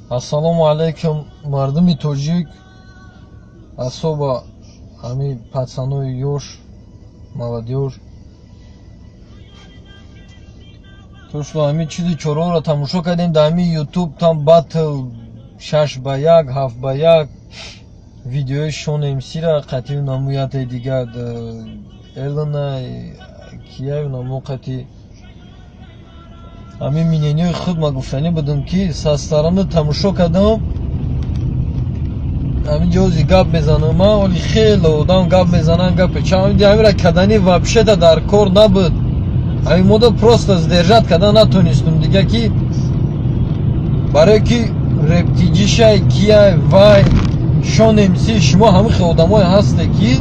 Ассалому алайкум, мардуми тоҷик, асоба ҳами пацанои ёш, молодёжь. То что ҳами чизи чораро тамошо кардем дар ҳами ютуб, там батл 6 ба 1, 7 ба 1, видеои Шон МСра қатъи намуяте дигар Элена кияю намо қатъи ҳамин мнениҳои худ ма гуфтанӣ будам, ки со стороны тамошо кардам. Ҳамин ҷози гап мезанам ман, оли хеле одам гап мезананд, гапе ҳамира кардани вообще-то дар кор набуд. Ҳамин мода просто сдержать кардан натонистум дига, ки барое ки рептиҷишай кияй вай Шон МС. Шумо ҳамин хел одамое ҳасте, ки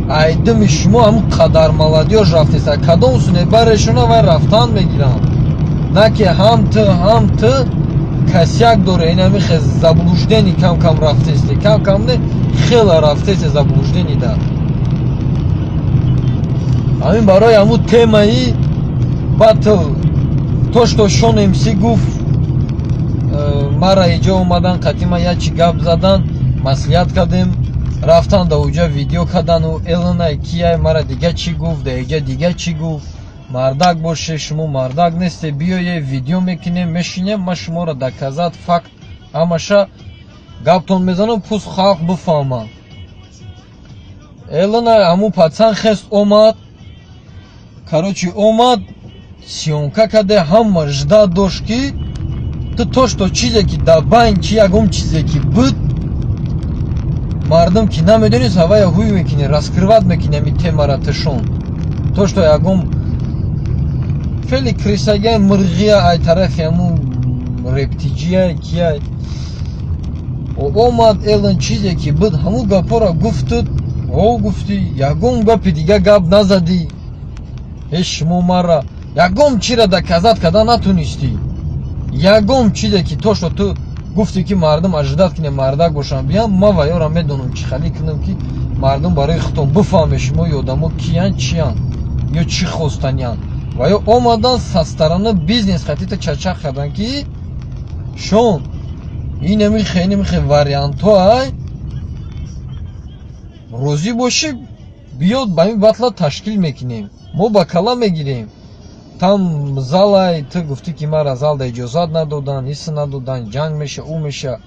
айдими шумо ҳамин қадар молодёжь рафтеса, кадом суне барешона вай рафтан мегиранд, на ки ҳам ту, ҳам ту косяк доре. Ин ҳамин хел заблуждение кам кам рафтесте, кам кам не, хеле рафтесте заблуждение да. Ҳамин барои ҳамун темаи батл, то что Шон МС гуфт, мара иҷо омадан, қатима як чи гап задан, маслиҳат кардем, рафтан да уҷа видео кардану Элена кияй мара дига чӣ гуфт, да иҷа дига чӣ гуфт. Мардак боше, шумо мардак несте, биёе, видео мекунем, мешинем, ман шуморо доказать, факт, ҳамаша гаптон мезанам, пусть халқ бифаҳмад. Элена ҳамун пацан хест омад, короче, омад, съёмка карде, ҳама ждать дошт, ки ту то что чизе ки дар байн чи ягон чизе ки буд, мардум ки намедонист, ҳавая ҳуй мекунӣ, раскрывать мекунӣ ҳами темара тушон, то что ягон фели крысагия мирғия ай тарафи ҳамун рептиҷия кия омад. Элн чизе ки буд, ҳамун гапҳоро гуфтуд, о гуфтӣ, ягон гапи дига гап назадӣ. Ҳеч шумо мара ягон чиро доказать карда натонистӣ, ягон чизе ки то что ту гуфтӣ, ки мардум ожидать кине, мардак бошам, биям, ман ваёра медонам чӣ хали кунам, ки мардум барои худтон бифаҳме, шумо одамо киян, чиян ё чӣ хостаниян. Ва ё омадан, со стороны бизнес хатита чачақ кардан, ки шон инами инами вариантҳо ай, розӣ бошӣ, биёд, ба ин батла ташкил мекунем, мо ба кала мегирем, там залай. Ту гуфтӣ, ки мара залда иҷозат надодан, иса надодан, ҷанг меша, ӯ меша.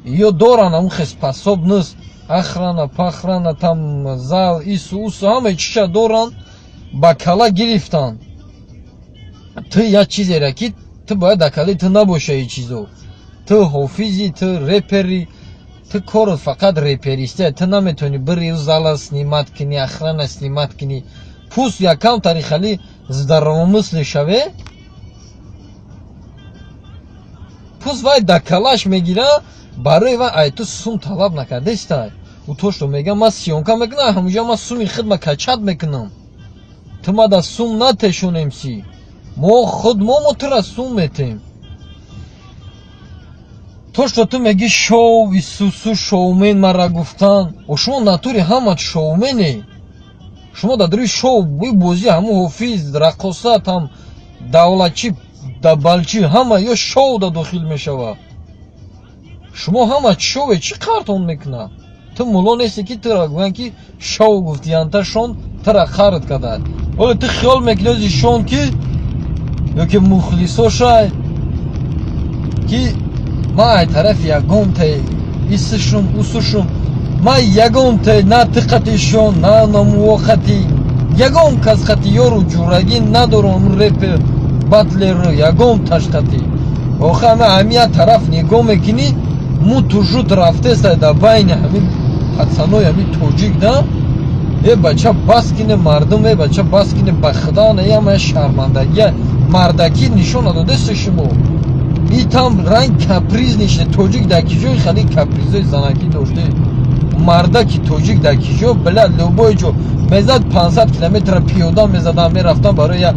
Ё доран ҳамун хел способность, охрана пахрана, там зал, ису усу, ҳамаи чиша доран, ба кала гирифтан. Ту як чизере ки ту бояд дар калаи ту набоша и чизо. Ту ҳофизи, ту репери, ту корот фақат реперистия. Ту наметавонӣ бири зала снимать кунӣ, охрана снимать кунӣ. Пусть якам тари здравомыслие шаве, пусть вай дар калаш мегира, барои вай ай ту сум талаб накардестай. Ӯ то что мега, ман съёмка мекунам, ҳамуҷа ман суми хидма качать мекунам, ту мада сум натешонем, си мо худ мо тура сум метем. То что ту меги шоу исусу, шоумен мара гуфтан, о шумо натури ҳама шоумене, шумо дар дури шоу бозӣ, ҳамун ҳофиз, раққоса, там давлатчи, дабалчи, ҳама ё шоу да дохил мешавад. Шумо ҳама шоуе, чӣ қартон мекунад? Ту мулло нести, ки тура гӯянд, ки шоу гуфтиянта, шон тура қард кардад. Оле ту хиёл мекунӣ ози шон ки ёки мухлисошай, ки ман ай тарафи ягонте исишум усушум, ман ягонте на ты қатишон, на намувоқати ягон кас қати ёру ҷурагӣ надорам, репер батлеру ягон ташқати. Охи ҳама ҳами як тараф нигоҳ мекунӣ, мутужуд рафтеста дар байни ҳамин пацанои ҳамин тоҷик да. Э бача, бас кине, мардум, э бача, бас кине, ба худо, ама шармандагия, мардакӣ нишон надодеста шумо. И там ранг капризничный тоҷик дар ки ҷои хали капризои занакӣ доште? Мардаки тоҷик дар ки ҷо, бля, любой ҷо мезад, 500 километра пиёда мезадан, мерафтан барои як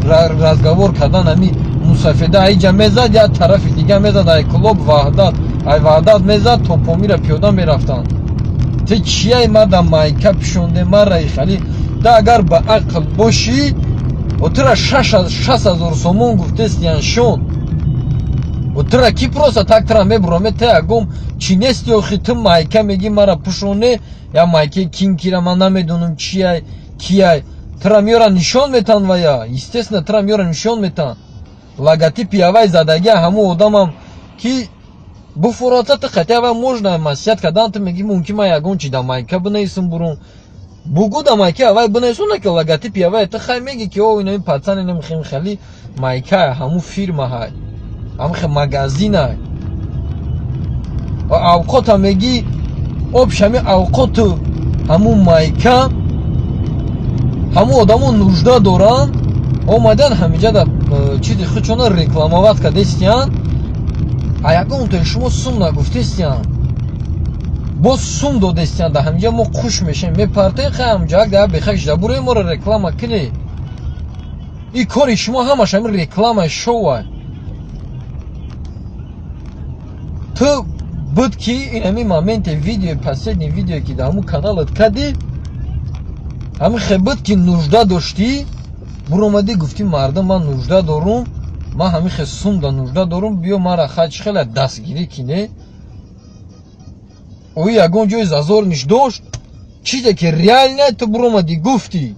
разговор кардан. Ами мусафеда айҷа мезад, як тарафи дига мезад, ай клуб Ваҳдат, ай Ваҳдат мезад то Помира пиёда мерафтанд. Ту чияй мада майка пишонде мараи хали да? Агар ба ақл бошӣ, о тура 60 000 сомон гуфтестиян, шон. Тра ки просто так тра мебураме, те ягом чи нести? Охи ту майка меги, мара пушоне, я майке ким кира, ман намедонам чиай, кияй. Тра меёра нишон метан вая, естественно, тра меёра нишон метан, логотипи авай задаги. Ҳамун одамам ки буфурата, ту қати авай можно маслиҳат кардан. Ту меги, мумкин ман ягон чи да майка бинависам, бурун бугу, да майка авай бинависона, ки логотипи авай. Ту хай меги, ки о, инами пацан, инами хели майка ҳамун фирма ҳай, ҳамин магазин ай. Авқота меги, общ ҳами авқоту ҳамун майка, ҳамун одамо нужда доранд, омадан ҳамиҷа да чизи худшона рекламовать кардестиян. А ягонтои шумо сум нагуфтестиян, боз сум додестиян. Да ҳамиҷа мо қуш мешем, мепартем. Хай, ҳамҷа да бехак шида буре, моро реклама кунӣ. И кори шумо ҳамаш ҳамин реклама, шоу. Ту буд ки ин ҳамин моменте, видео, последний видео, ки дар ҳамун каналат кардӣ, ҳамин хе буд, ки нужда доштӣ, буромадӣ, гуфтӣ: «Мардум, ман нужда дорум, ман ҳамин хе сум да нужда дорум, биё мара хач хеле дастгирӣ кине». Ои ягон ҷои зазор ниш дошт? Чизе ки реально ту буромадӣ, гуфтӣ,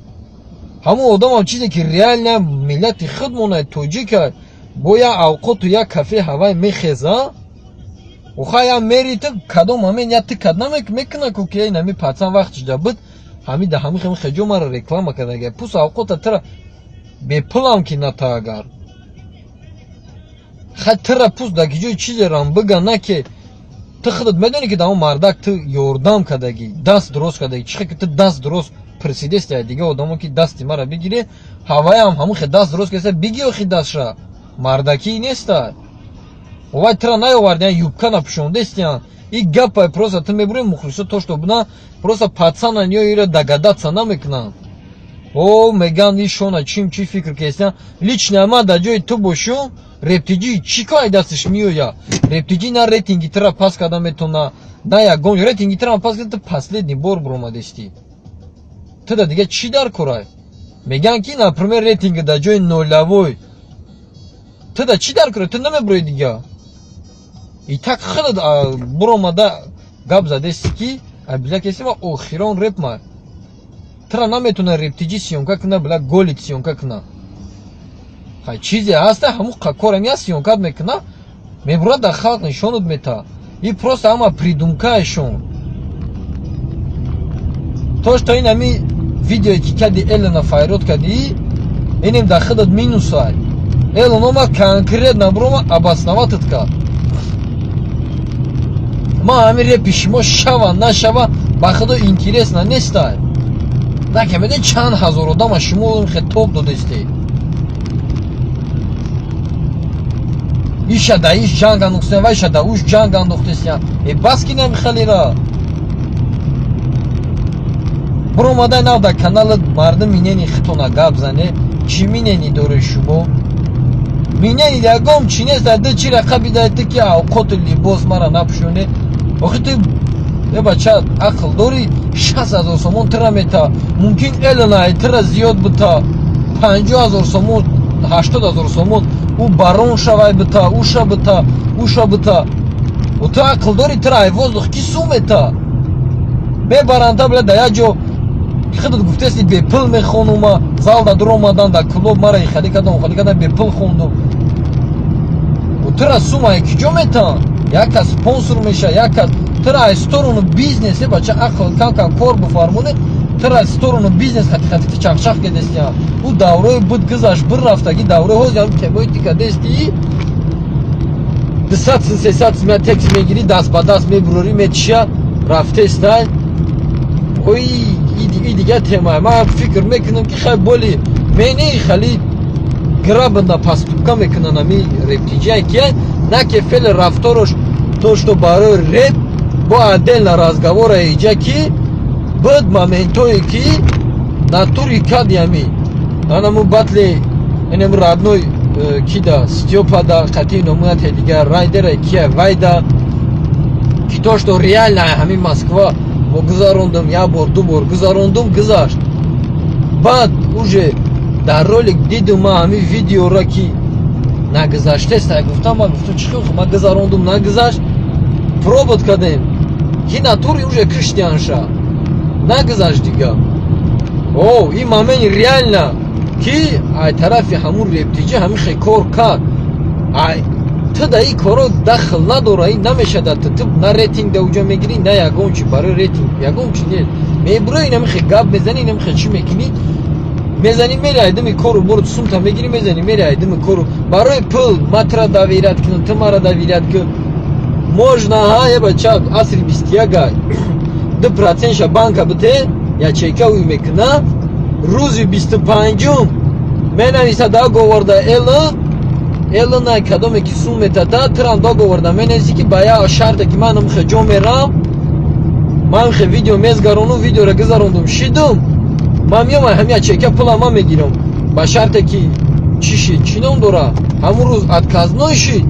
ҳамун одамам чизе ки реально миллати худмона, тоҷика, бо як авқоту як кафе ҳавай мехеза. Оха, я мери, ту кадом момент я ту кад намекуна ку, ки ин ҳами пацан вақтш да буд, ҳами да ҳами хеми хеҷо мара реклама кардага. Пус авқота тра бепулам ки ната, агар хай тра пус да ки ҷои чизерам бига, на ки ту худат медонӣ, ки дар мардак ту ёрдам кардагӣ, даст дурост кардагӣ. Чӣ ки ту даст дурост присидести дига одамо, ки дасти мара бигире, ҳаваям ҳамун хе даст дурост кеса, биги. Охи дастша мардакӣ неста. Овай тра наёвардиан, юбка напӯшондестиан. И гапай просто ту мебури, мухлисо то что бна, просто пацанан ё ира догадаться намекунанд. О, меган ишона чим чи фикр кестиан. Лично ма дар ҷои ту бошум, рептиҷи чӣ кор дасташ меоя? Рептиҷи на рейтинги тра пас карда метавона, на ягон рейтинги тра пас карда. Ту последний бор буромадестӣ, ту да дига чӣ дар корай? Меган ки, например, рейтинги дар ҷои нулевой, ту да чӣ дар корай? Ту намебурои дига. И так худат буромада гап задести, ки била кеси ма охирон реп ма тра наметона рептиҷи съёмка куна, била голит съёмка куна. Хай, чизе ҳаста, ҳамун корам я съёмка мекуна, мебурад, дар халқ нишонат мета. И просто ҳама придумкаашон. То что ин ҳами видеое ки кади, Элона файрод кади, инем дар худат минусай. Элон омад, конкретно бурома, обосновать кард. Ма ҳамин репи шумо шава нашава, ба худо интересно нестай. Нака медони, чанд ҳазор одама шумо хе топ додестед. Иша да иш ҷанг андохтесиян, ва иша да уш ҷанг андохтесиян. Э, бас ки намихалира. Буромадай нав дар каналат, мардум минени хитона гап зане. Чӣ минени доред шумо? Минени ягом чӣ нест. Ду чӣ рақаби дай ту, ки авқоту либос мара напӯшоне? Охи ту, е бача, ақл дорӣ? 60 000 сомон тира мета, мумкин элона тира зиёд бита, 50 000 сомон, 80 000 сомон. Ӯ барон шавай бита, уша бита, уша бита. О, ту ақл дорӣ? Тира ай воздух ки сум мета? Мебаранда, била, да як ҷо худат гуфтеси, бепул мехонума. Зал да дур омадан, дар клуб мара ихалӣ кардам, ухалӣ кардам, бепул хондум. Тира сума ки ҷо метан? Як кас спонсор меша, як кас тира ай сторону бизнес. Е бача, ақл кам кам кор бифармоне. Тира ай сторону бизнес хати хати ти чахчах кедестиям. Ӯ даврои буд, гузашт, бир рафтаги даврои. Ҳозир темои ти кадести, 200, 300 сумя текст мегирӣ, даст ба даст мебурорӣ, метиша, рафтестай. Ой, и дигар тема. Ман фикр мекунам, ки хай боли мени хали грабна поступка мекунан ами рептиҷия, ки на ки фел рафторош. То что барои реп бо отдельно разговора иҷа, ки буд моментое, ки натури кади ами анаму батли инам родной кида Стёпада қати номунате дигар райдера кия вайда, ки то что реально ҳамин Москва мо гузарондум, як бор, ду бор гузарондум, гузашт. Баъд уже дар ролик дидум ма ҳамин видеора, ки Нагузаштест, гуфтам. Ман гуфтам: чӣ хел ман гузарондум, нагузашт? Пробовать кардем, ки натури уже киштианша, нагузашт дига. О, ин момент реально ки ай тарафи ҳамун рептиҷа ҳамин хе кор кард. Ай ту да ин коро дахл надора, ин намешада. Ту на рейтинг да уҷа мегирӣ, на ягон чи. Барои рейтинг ягон чи не мебура. Инами хе гап мезанӣ, инами хе чӣ мекунӣ, мезанӣ, мери айдими кору бору сумта мегирӣ, мезанӣ, мери айдими кору барои пул. Ма тура доверять кунам, ту мара доверять кун, можно. Ҳа, е бача, асри 21-а 2%-ша банка бите, ячейка ӯй мекуна. Рӯзи 25-ум менависа договорда эло эло на кадоме ки сум метата, турам договорда менависи, ки ба як шарте ки ман мхе ҷо мерам, ман хе видео мезгарону, видеоро гузарондум, шидум, ман меомам, ҳамин ячейка пула ман мегирам, ба шарте ки чӣ шид, чӣ ном дора, ҳамун рӯз отказной шид.